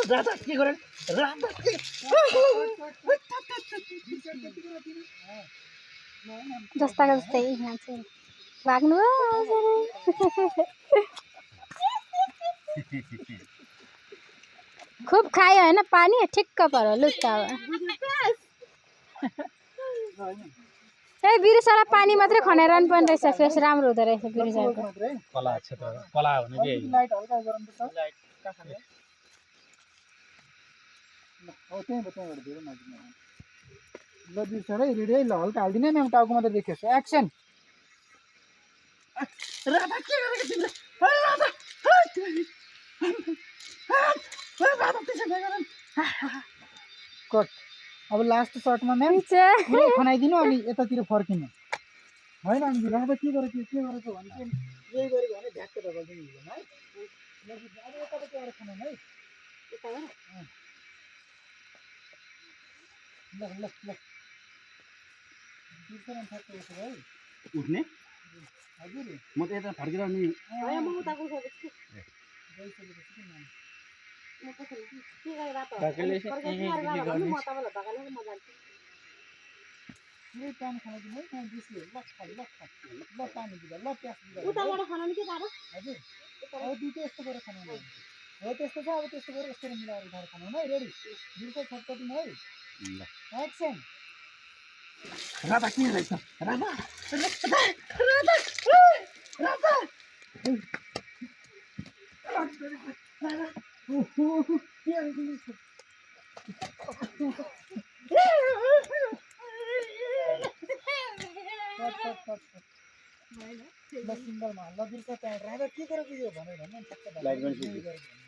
राधा के गरे राधा के जस्ताको जस्तै मान्छे भाग्नु खूब खायो होइन पानी ठिक्क पऱ्यो लुच्चा अब ए बिरुसालाई पानी मात्रै खनेर पनि पर्ने रहेछ फेस राम्रो हुँदो रहेछ बिरुसाको कला छ त कला हुने के लाइट हल्का गरम त लाइट काखले हो त्यहीबाट धेरै नजिकमा ल बिर्सरै रेडी ल हल्का हाल्दिने नि टाउको मात्रै देखियोस् एक्सन राधा के गरेको तिमीले राधा राधा त्यसो नगरन् कट अब लास्ट सर्टमा म्याम पुरै खनाइदिनु अनि यतातिर फर्किनु होइन अनि राधा के गरेको भनेको भने यही गरेको भने झ्याक्क दबाइदिनु हुँदैन है अब यताबाट एउटा खनाउनु है ल ल ल बिर्सन ठ्याक्क उसो है उठ्ने हजुर म त यता फर्केर नि म उताको सोचेछु पानी खानु है बिर्सियो ल खाइ ल पानी दिँदा ल प्यास दिँदा उताबाट खानु के दादा हजुर अब दुईटै यस्तो गरेर खानु हो त्यस्तो छ अब त्यस्तो गरेर यस्तो मिलाएर उठाएर खानु है रेडी बिर्स छटपटी है ल एक्सन राधा के रहेछ राधा राधा राधा राधा ओहो के रहेछ ल सिङ्गलमा ल बिर्स त्यहाँ राधा के गरेको यो भनेर भन्नु नि